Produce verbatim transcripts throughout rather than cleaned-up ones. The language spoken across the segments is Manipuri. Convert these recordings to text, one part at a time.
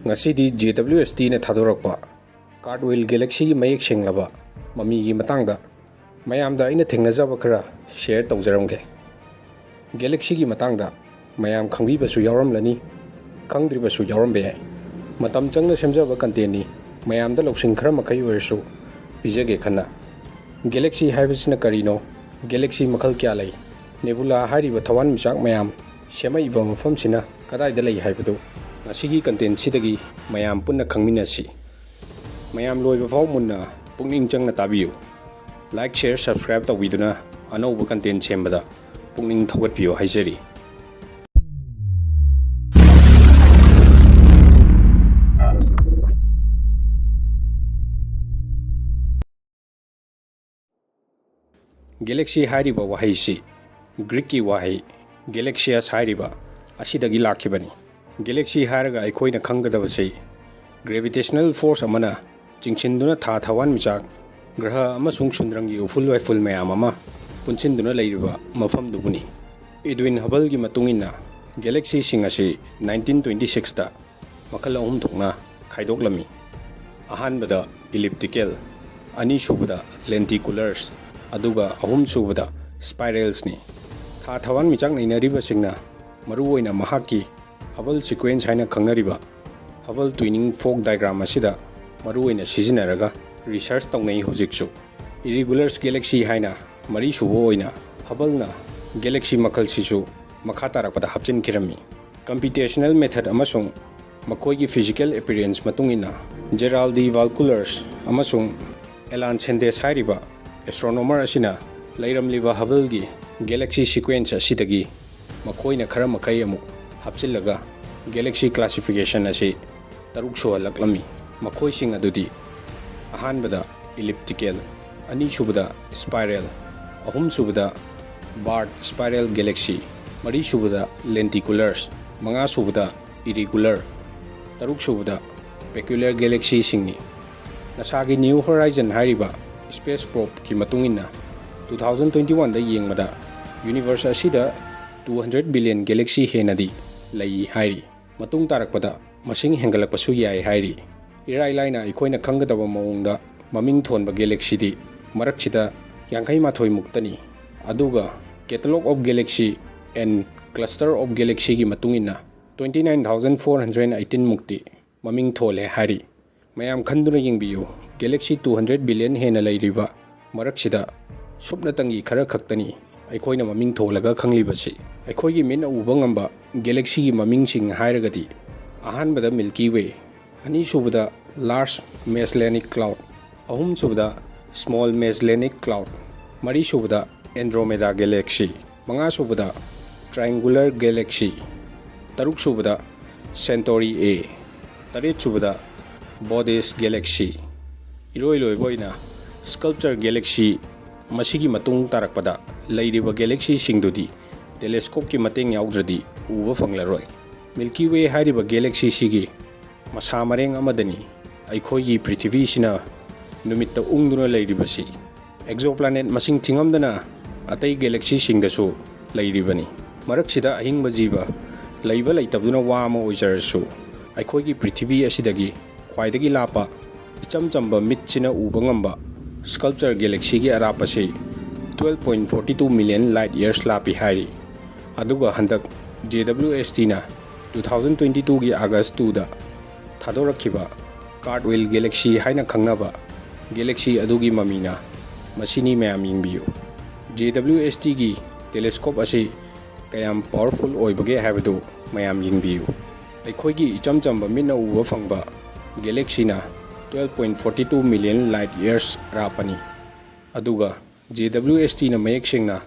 ꯉꯁꯤꯗꯤ ꯖꯦ ꯗꯕ꯭ꯂꯤꯎ ꯑꯦꯁ ꯇꯤꯅ ꯊꯥꯗꯣꯔꯛꯄ ꯀꯥꯔꯠꯋꯤꯜ ꯒꯦꯂꯦꯛꯁꯤꯒꯤ ꯃꯌꯦꯛ ꯁꯦꯡꯂꯕ ꯃꯃꯤꯒꯤ ꯃꯇꯥꯡꯗ ꯃꯌꯥꯝꯗ ꯑꯩꯅ ꯊꯦꯡꯅꯖꯕ ꯈꯔ ꯁꯤꯌꯔ ꯇꯧꯖꯔꯝꯒꯦ꯫ ꯒꯦꯂꯦꯛꯁꯤꯒꯤ ꯃꯇꯥꯡꯗ ꯃꯌꯥꯝ ꯈꯪꯕꯤꯕꯁꯨ ꯌꯥꯎꯔꯝꯂꯅꯤ, ꯈꯪꯗ꯭ꯔꯤꯕꯁꯨ ꯌꯥꯎꯔꯝꯕ ꯌꯥꯏ꯫ ꯃꯇꯝ ꯆꯪꯅ ꯁꯦꯝꯖꯕ ꯀꯟꯇꯦꯟꯅꯤ, ꯃꯌꯥꯝꯗ ꯂꯧꯁꯤꯡ ꯈꯔ ꯃꯈꯩ ꯑꯣꯏꯔꯁꯨ ꯄꯤꯖꯒꯦ ꯈꯟꯅ꯫ ꯒꯦꯂꯦꯛꯁꯤ ꯍꯥꯏꯕꯁꯤꯅ ꯀꯔꯤꯅꯣ? ꯒꯦꯂꯦꯛꯁꯤ ꯃꯈꯜ ꯀꯌꯥ ꯂꯩ? ꯅꯦꯕꯨꯂꯥ ꯍꯥꯏꯔꯤꯕ ꯊꯋꯥꯟꯃꯤꯆꯥꯛ ꯃꯌꯥꯝ ꯁꯦꯝꯃꯛꯏꯕ ꯃꯐꯝꯁꯤꯅ ꯀꯗꯥꯏꯗ ꯂꯩ ꯍꯥꯏꯕꯗꯨ ꯉꯁꯤꯒꯤ ꯀꯟꯇꯦꯟꯁꯤꯗꯒꯤ ꯃꯌꯥꯝ ꯄꯨꯟꯅ ꯈꯪꯃꯤꯟꯅꯁꯤ꯫ ꯃꯌꯥꯝ ꯂꯣꯏꯕ ꯐꯥꯎ ꯃꯨꯟꯅ ꯄꯨꯛꯅꯤꯡ ꯆꯪꯅ ꯇꯥꯕꯤꯌꯨ꯫ ꯂꯥꯏꯛ, ꯁꯤꯌꯔ, ꯁꯕꯁꯀ꯭ꯔꯥꯏꯕ ꯇꯧꯕꯤꯗꯨꯅ ꯑꯅꯧꯕ ꯀꯟꯇꯦꯟ ꯁꯦꯝꯕꯗ ꯄꯨꯛꯅꯤꯡ ꯊꯧꯒꯠꯄꯤꯌꯨ ꯍꯥꯏꯖꯔꯤ꯫ ꯒꯦꯂꯦꯛꯁꯤ ꯍꯥꯏꯔꯤꯕ ꯋꯥꯍꯩꯁꯤ ꯒ꯭ꯔꯤꯛꯀꯤ ꯋꯥꯍꯩ ꯒꯦꯂꯦꯛꯁꯤꯌꯁ ꯍꯥꯏꯔꯤꯕ ꯑꯁꯤꯗꯒꯤ ꯂꯥꯛꯈꯤꯕꯅꯤ꯫ ꯒꯦꯂꯦꯛꯁꯤ ꯍꯥꯏꯔꯒ ꯑꯩꯈꯣꯏꯅ ꯈꯪꯒꯗꯕꯁꯤ ꯒ꯭ꯔꯦꯚꯤꯇꯦꯁꯅꯦꯜ ꯐꯣꯔꯁ ꯑꯃꯅ ꯆꯤꯡꯁꯤꯟꯗꯨꯅ ꯊꯥ, ꯊꯋꯥꯟꯃꯤꯆꯥꯛ, ꯒ꯭ꯔꯍ ꯑꯃꯁꯨꯡ ꯁꯨꯟꯗ꯭ꯔꯪꯒꯤ ꯎꯐꯨꯜ ꯋꯥꯏꯐꯨꯜ ꯃꯌꯥꯝ ꯑꯃ ꯄꯨꯟꯁꯤꯟꯗꯨꯅ ꯂꯩꯔꯤꯕ ꯃꯐꯝꯗꯨꯕꯨꯅꯤ꯫ ꯏꯗ꯭ꯋꯤꯟ ꯍꯕꯜꯒꯤ ꯃꯇꯨꯡ ꯏꯟꯅ ꯒꯦꯂꯦꯛꯁꯤꯁꯤꯡ ꯑꯁꯤ ꯅꯥꯏꯟꯇꯤꯟ ꯇ꯭ꯋꯦꯟꯇꯤ ꯁꯤꯛꯁꯇ ꯃꯈꯜ ꯑꯍꯨꯝ ꯊꯣꯛꯅ ꯈꯥꯏꯗꯣꯛꯂꯝꯃꯤ꯫ ꯑꯍꯥꯟꯕꯗ ꯏꯂꯤꯞꯇꯤꯀꯦꯜ, ꯑꯅꯤꯁꯨꯕꯗ ꯂꯦꯟꯇꯤꯀꯨꯂꯔꯁ, ꯑꯗꯨꯒ ꯑꯍꯨꯝꯁꯨꯕꯗ ꯁ꯭ꯄꯥꯏꯔꯦꯜꯁꯅꯤ꯫ ꯊꯥ ꯊꯋꯥꯟꯃꯤꯆꯥꯛ ꯅꯩꯅꯔꯤꯕꯁꯤꯡꯅ ꯃꯔꯨꯑꯣꯏꯅ ꯃꯍꯥꯛꯀꯤ ꯍꯕꯜ ꯁꯤꯀ꯭ꯋꯦꯟꯁ ꯍꯥꯏꯅ ꯈꯪꯅꯔꯤꯕ ꯍꯕꯜ ꯇ꯭ꯋꯤꯅꯤꯡ ꯐꯣꯛ ꯗꯥꯏꯒ꯭ꯔꯥꯝ ꯑꯁꯤꯗ ꯃꯔꯨꯑꯣꯏꯅ ꯁꯤꯖꯤꯟꯅꯔꯒ ꯔꯤꯁꯔꯆ ꯇꯧꯅꯩ ꯍꯧꯖꯤꯛꯁꯨ꯫ ꯏꯔꯤꯒꯨꯂꯔꯁ ꯒꯦꯂꯦꯛꯁꯤ ꯍꯥꯏꯅ ꯃꯔꯤꯁꯨꯕ ꯑꯣꯏꯅ ꯍꯕꯜꯅ ꯒꯦꯂꯦꯛꯁꯤ ꯃꯈꯜꯁꯤꯁꯨ ꯃꯈꯥ ꯇꯥꯔꯛꯄꯗ ꯍꯥꯞꯆꯤꯟꯈꯤꯔꯝꯃꯤ꯫ ꯀꯝꯄ꯭ꯌꯨꯇꯦꯁꯅꯦꯜ ꯃꯦꯊꯗ ꯑꯃꯁꯨꯡ ꯃꯈꯣꯏꯒꯤ ꯐꯤꯖꯤꯀꯦꯜ ꯑꯦꯄꯤꯌꯔꯦꯟꯁ ꯃꯇꯨꯡ ꯏꯟꯅ ꯖꯦꯔꯥꯜ ꯗꯤ ꯚꯥꯜꯀꯨꯂꯔꯁ ꯑꯃꯁꯨꯡ ꯑꯦꯂꯥꯟ ꯁꯦꯟꯗꯦꯁ ꯍꯥꯏꯔꯤꯕ ꯑꯦꯁꯇ꯭ꯔꯣꯅꯣꯃꯔ ꯑꯁꯤꯅ ꯂꯩꯔꯝꯂꯤꯕ ꯍꯕꯜꯒꯤ ꯒꯦꯂꯦꯛꯁꯤ ꯁꯤꯀ꯭ꯋꯦꯟꯁ ꯑꯁꯤꯗꯒꯤ ꯃꯈꯣꯏꯅ ꯈꯔ ꯃꯈꯩ ꯑꯃꯨꯛ ꯍꯥꯞꯆꯤꯜꯂꯒ ꯒꯦꯂꯦꯛꯁꯤ ꯀ꯭ꯂꯥꯁꯤꯐꯤꯀꯦꯁꯟ ꯑꯁꯤ ꯇꯔꯨꯛ ꯁꯨꯍꯜꯂꯛꯂꯝꯃꯤ꯫ ꯃꯈꯣꯏꯁꯤꯡ ꯑꯗꯨꯗꯤ: ꯑꯍꯥꯟꯕꯗ ꯏꯂꯤꯞꯇꯤꯀꯦꯜ, ꯑꯅꯤꯁꯨꯕꯗ ꯁ꯭ꯄꯥꯏꯔꯦꯜ, ꯑꯍꯨꯝꯁꯨꯕꯗ ꯕꯥꯔꯠ ꯁ꯭ꯄꯥꯏꯔꯦꯜ ꯒꯦꯂꯦꯛꯁꯤ, ꯃꯔꯤꯁꯨꯕꯗ ꯂꯦꯟꯇꯤꯀꯨꯂꯔꯁ, ꯃꯉꯥꯁꯨꯕꯗ ꯏꯔꯤꯒꯨꯂꯔ, ꯇꯔꯨꯛꯁꯨꯕꯗ ꯄꯦꯀ꯭ꯌꯨꯂꯔ ꯒꯦꯂꯦꯛꯁꯤꯁꯤꯡꯅꯤ꯫ ꯅꯥꯁꯥꯒꯤ ꯅ꯭ꯌꯨ ꯍꯣꯔꯥꯏꯖꯟ ꯍꯥꯏꯔꯤꯕ ꯁ꯭ꯄꯦꯁ ꯄ꯭ꯔꯣꯕꯀꯤ ꯃꯇꯨꯡ ꯏꯟꯅ, ꯇꯨ ꯊꯥꯎꯖꯟ ꯇ꯭ꯋꯦꯟꯇꯤ ꯋꯥꯟꯗ ꯌꯦꯡꯕꯗ ꯌꯨꯅꯤꯚꯔꯁ ꯑꯁꯤꯗ ꯇꯨ ꯍꯟꯗ꯭ꯔꯦꯠ ꯕꯤꯂꯤꯌꯟ ꯒꯦꯂꯦꯛꯁꯤ ꯍꯦꯟꯅꯗꯤ ꯂꯩ ꯍꯥꯏꯔꯤ꯫ ꯃꯇꯨꯡ ꯇꯥꯔꯛꯄꯗ ꯃꯁꯤꯡ ꯍꯦꯟꯒꯠꯂꯛꯄꯁꯨ ꯌꯥꯏ ꯍꯥꯏꯔꯤ꯫ ꯏꯔꯥꯏ ꯂꯥꯏꯅ ꯑꯩꯈꯣꯏꯅ ꯈꯪꯒꯗꯕ ꯃꯑꯣꯡꯗ ꯃꯃꯤꯡ ꯊꯣꯟꯕ galaxyꯗꯤ ꯃꯔꯛꯁꯤꯗ ꯌꯥꯡꯈꯩ ꯃꯥꯊꯣꯏ ꯃꯨꯛꯇꯅꯤ꯫ ꯑꯗꯨꯒ Catalogue of Galaxy and Cluster of Galaxyꯒꯤ ꯃꯇꯨꯡ ꯏꯟꯅ twenty nine thousand four hundred eighteen ꯃꯨꯛꯇꯤ ꯃꯃꯤꯡ ꯊꯣꯜꯂꯦ ꯍꯥꯏꯔꯤ꯫ ꯃꯌꯥꯝ ꯈꯟꯗꯨꯅ ꯌꯦꯡꯕꯤꯌꯨ, galaxy two hundred billion ꯍꯦꯟꯅ ꯂꯩꯔꯤꯕ ꯃꯔꯛꯁꯤꯗ ꯁꯨꯞꯅꯇꯪꯒꯤ ꯈꯔ ꯈꯛꯇꯅꯤ ꯑꯩꯈꯣꯏꯅ ꯃꯃꯤꯡ ꯊꯣꯜꯂꯒ ꯈꯪꯂꯤꯕꯁꯤ꯫ ꯑꯩꯈꯣꯏꯒꯤ ꯃꯤꯠꯅ ꯎꯕ ꯉꯝꯕ galaxyꯒꯤ ꯃꯃꯤꯡꯁꯤꯡ ꯍꯥꯏꯔꯒꯗꯤ, ꯑꯍꯥꯟꯕꯗ Milky Way, ꯑꯅꯤꯁꯨꯕꯗ Large Magellanic Cloud, ꯑꯍꯨꯝꯁꯨꯕꯗ Small Magellanic Cloud, ꯃꯔꯤꯁꯨꯕꯗ Andromeda Galaxy, ꯃꯉꯥꯁꯨꯕꯗ Triangular Galaxy, ꯇꯔꯨꯛꯁꯨꯕꯗ Centauri A, ꯇꯔꯦꯠꯁꯨꯕꯗ Bode Galaxy꯫ ꯏꯔꯣꯏ ꯂꯣꯏꯕ ꯑꯣꯏꯅ Sculptor Galaxy, ꯃꯁꯤꯒꯤ ꯃꯇꯨꯡ ꯇꯥꯔꯛꯄꯗ ꯂꯩꯔꯤꯕ galaxyꯁꯤꯡꯗꯨꯗꯤ telescopeꯀꯤ ꯃꯇꯦꯡ ꯌꯥꯎꯗ꯭ꯔꯗꯤ ꯎꯕ ꯐꯪꯂꯔꯣꯏ꯫ Milky Way ꯍꯥꯏꯔꯤꯕ galaxyꯁꯤꯒꯤ ꯃꯁꯥ ꯃꯔꯦꯡ ꯑꯃꯗꯅꯤ ꯑꯩꯈꯣꯏꯒꯤ ꯄ꯭ꯔꯤꯊꯤꯕꯤꯁꯤꯅ ꯅꯨꯃꯤꯠꯇ ꯎꯪꯗꯨꯅ ꯂꯩꯔꯤꯕꯁꯤ꯫ Exoplanet ꯃꯁꯤꯡ ꯊꯤꯉꯝꯗꯅ ꯑꯇꯩ galaxyꯁꯤꯡꯗꯁꯨ ꯂꯩꯔꯤꯕꯅꯤ꯫ ꯃꯔꯛꯁꯤꯗ ꯑꯍꯤꯡꯕ ꯖꯤꯕ ꯂꯩꯕ ꯂꯩꯇꯕꯗꯨꯅ ꯋꯥ ꯑꯃ ꯑꯣꯏꯖꯔꯁꯨ, ꯑꯩꯈꯣꯏꯒꯤ ꯄ꯭ꯔꯤꯊꯤꯕꯤ ꯑꯁꯤꯗꯒꯤ ꯈ꯭ꯋꯥꯏꯗꯒꯤ ꯂꯥꯞꯄ, ꯏꯆꯝ ꯆꯝꯕ ꯃꯤꯠꯁꯤꯅ ꯎꯕ ꯉꯝꯕ Sculptor Galaxyꯒꯤ ꯑꯔꯥꯞꯄꯁꯤ twelve point forty two million light years ꯂꯥꯞꯄꯤ ꯍꯥꯏꯔꯤ꯫ ꯑꯗꯨꯒ ꯍꯟꯗꯛ JWSTꯅ two thousand twenty twoꯒꯤ August twoꯗ ꯊꯥꯗꯣꯔꯛꯈꯤꯕ Cartwheel Galaxy ꯍꯥꯏꯅ ꯈꯪꯅꯕ galaxy ꯑꯗꯨꯒꯤ ꯃꯃꯤꯅ ꯃꯁꯤꯅꯤ꯫ ꯃꯌꯥꯝ ꯌꯦꯡꯕꯤꯌꯨ, JWSTꯒꯤ telescope ꯑꯁꯤ ꯀꯌꯥꯝ powerful ꯑꯣꯏꯕꯒꯦ ꯍꯥꯏꯕꯗꯨ ꯃꯌꯥꯝ ꯌꯦꯡꯕꯤꯌꯨ꯫ ꯑꯩꯈꯣꯏꯒꯤ ꯏꯆꯝ ꯆꯝꯕ ꯃꯤꯠꯅ ꯎꯕ ꯐꯪꯕ galaxyꯅ twelve point forty two million light years ꯑꯔꯥꯞꯄꯅꯤ꯫ ꯑꯗꯨꯒ JWSTꯅ ꯃꯌꯦꯛ ꯁꯦꯡꯅ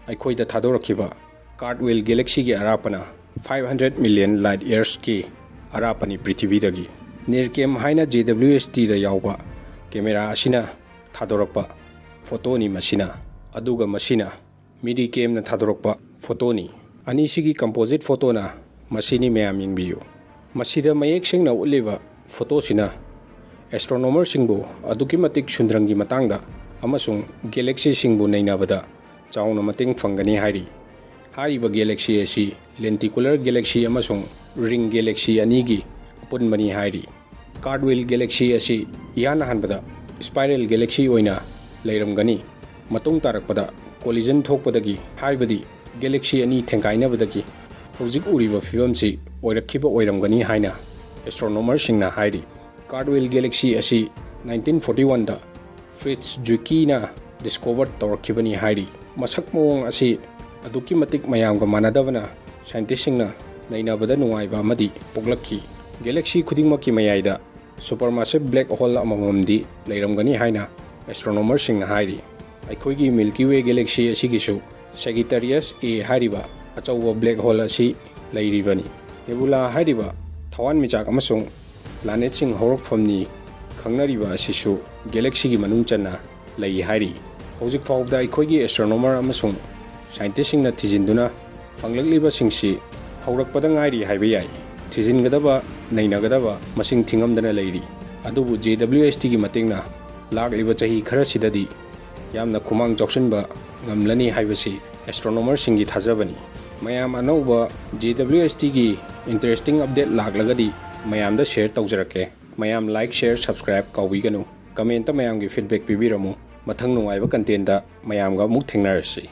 ꯑꯩꯈꯣꯏꯗ ꯊꯥꯗꯣꯔꯛꯈꯤꯕ Cartwheel Galaxyꯒꯤ ꯑꯔꯥꯞꯄꯅ five hundred million light yearsꯀꯤ ꯑꯔꯥꯞꯄꯅꯤ ꯄ꯭ꯔꯤꯊꯤꯕꯤꯗꯒꯤ꯫ NIRCam ꯍꯥꯏꯅ JWSTꯗ ꯌꯥꯎꯕ camera ꯑꯁꯤꯅ ꯊꯥꯗꯣꯔꯛꯄ photoꯅꯤ ꯃꯁꯤꯅ꯫ ꯑꯗꯨꯒ ꯃꯁꯤꯅ MIRI camꯅ ꯊꯥꯗꯣꯔꯛꯄ photoꯅꯤ꯫ ꯑꯅꯤꯁꯤꯒꯤ composite photoꯅ ꯃꯁꯤꯅꯤ꯫ ꯃꯌꯥꯝ ꯌꯦꯡꯕꯤꯌꯨ꯫ ꯃꯁꯤꯗ ꯃꯌꯦꯛ ꯁꯦꯡꯅ ꯎꯠꯂꯤꯕ photoꯁꯤꯅ astronomerꯁꯤꯡꯕꯨ ꯑꯗꯨꯛꯀꯤ ꯃꯇꯤꯛ ꯁꯨꯟꯗ꯭ꯔꯪꯒꯤ ꯃꯇꯥꯡꯗ ꯑꯃꯁꯨꯡ galaxyꯁꯤꯡꯕꯨ ꯅꯩꯅꯕꯗ ꯆꯥꯎꯅ ꯃꯇꯦꯡ ꯐꯪꯒꯅꯤ ꯍꯥꯏꯔꯤ꯫ ꯍꯥꯏꯔꯤꯕ galaxy ꯑꯁꯤ lenticular galaxy ꯑꯃꯁꯨꯡ ring galaxy ꯑꯅꯤꯒꯤ ꯄꯨꯟꯕꯅꯤ ꯍꯥꯏꯔꯤ꯫ Cartwheel galaxy ꯑꯁꯤ ꯏꯍꯥꯟ ꯍꯥꯟꯕꯗ spiral galaxy ꯑꯣꯏꯅ ꯂꯩꯔꯝꯒꯅꯤ꯫ ꯃꯇꯨꯡ ꯇꯥꯔꯛꯄꯗ collision ꯊꯣꯛꯄꯗꯒꯤ, ꯍꯥꯏꯕꯗꯤ galaxy ꯑꯅꯤ ꯊꯦꯡꯒꯥꯏꯅꯕꯗꯒꯤ ꯍꯧꯖꯤꯛ ꯎꯔꯤꯕ ꯐꯤꯕꯝꯁꯤ ꯑꯣꯏꯔꯛꯈꯤꯕ ꯑꯣꯏꯔꯝꯒꯅꯤ ꯍꯥꯏꯅ astronomerꯁꯤꯡꯅ ꯍꯥꯏꯔꯤ꯫ Cartwheel galaxy ꯑꯁꯤ nineteen forty oneꯗ Fritz Zwickina discover ꯇꯧꯔꯛꯈꯤꯕꯅꯤ ꯍꯥꯏꯔꯤ꯫ ꯃꯁꯛ ꯃꯑꯣꯡ ꯑꯁꯤ ꯑꯗꯨꯛꯀꯤ ꯃꯇꯤꯛ ꯃꯌꯥꯝꯒ ꯃꯥꯟꯅꯗꯕꯅ scientistꯁꯤꯡꯅ ꯅꯩꯅꯕꯗ ꯅꯨꯡꯉꯥꯏꯕ ꯑꯃꯗꯤ ꯄꯣꯛꯂꯛꯈꯤ꯫ Galaxy ꯈꯨꯗꯤꯡꯃꯛꯀꯤ ꯃꯌꯥꯏꯗ supermassive black hole ꯑꯃꯃꯝꯗꯤ ꯂꯩꯔꯝꯒꯅꯤ ꯍꯥꯏꯅ astronomerꯁꯤꯡꯅ ꯍꯥꯏꯔꯤ꯫ ꯑꯩꯈꯣꯏꯒꯤ Milky Way galaxy ꯑꯁꯤꯒꯤꯁꯨ Sagittarius A ꯍꯥꯏꯔꯤꯕ ꯑꯆꯧꯕ black hole ꯑꯁꯤ ꯂꯩꯔꯤꯕꯅꯤ꯫ Nebula ꯍꯥꯏꯔꯤꯕ ꯊꯋꯥꯟꯃꯤꯆꯥꯛ ꯑꯃꯁꯨꯡ planetꯁꯤꯡ ꯍꯧꯔꯛꯐꯝꯅꯤ ꯈꯪꯅꯔꯤꯕ ꯑꯁꯤꯁꯨ galaxyꯒꯤ ꯃꯅꯨꯡ ꯆꯟꯅ ꯂꯩ ꯍꯥꯏꯔꯤ꯫ ꯍꯧꯖꯤꯛ ꯐꯥꯎꯕꯗ ꯑꯩꯈꯣꯏꯒꯤ astronomer ꯑꯃꯁꯨꯡ scientistꯁꯤꯡꯅ ꯊꯤꯖꯤꯟꯗꯨꯅ ꯐꯪꯂꯛꯂꯤꯕꯁꯤꯡꯁꯤ ꯍꯧꯔꯛꯄꯗ ꯉꯥꯏꯔꯤ ꯍꯥꯏꯕ ꯌꯥꯏ꯫ ꯊꯤꯖꯤꯟꯒꯗꯕ, ꯅꯩꯅꯒꯗꯕ ꯃꯁꯤꯡ ꯊꯤꯉꯝꯗꯅ ꯂꯩꯔꯤ꯫ ꯑꯗꯨꯕꯨ JWSTꯒꯤ ꯃꯇꯦꯡꯅ ꯂꯥꯛꯂꯤꯕ ꯆꯍꯤ ꯈꯔꯁꯤꯗꯗꯤ ꯌꯥꯝꯅ ꯈꯨꯃꯥꯡ ꯆꯥꯎꯁꯤꯟꯕ ꯉꯝꯂꯅꯤ ꯍꯥꯏꯕꯁꯤ astronomerꯁꯤꯡꯒꯤ ꯊꯥꯖꯕꯅꯤ꯫ ꯃꯌꯥꯝ ꯑꯅꯧꯕ JWSTꯒꯤ interesting update ꯂꯥꯛꯂꯒꯗꯤ ꯃꯌꯥꯝꯗ share ꯇꯧꯖꯔꯛꯀꯦ꯫ ꯃꯌꯥꯝ like, share, subscribe ꯀꯥꯎꯕꯤꯒꯅꯨ꯫ Commentꯇ ꯃꯌꯥꯝꯒꯤ feedback ꯄꯤꯕꯤꯔꯝꯃꯨ꯫ ꯃꯊꯪ ꯅꯨꯡꯉꯥꯏꯕ contentꯇ ꯃꯌꯥꯝꯒ ꯑꯃꯨꯛ ꯊꯦꯡꯅꯔꯁꯤ꯫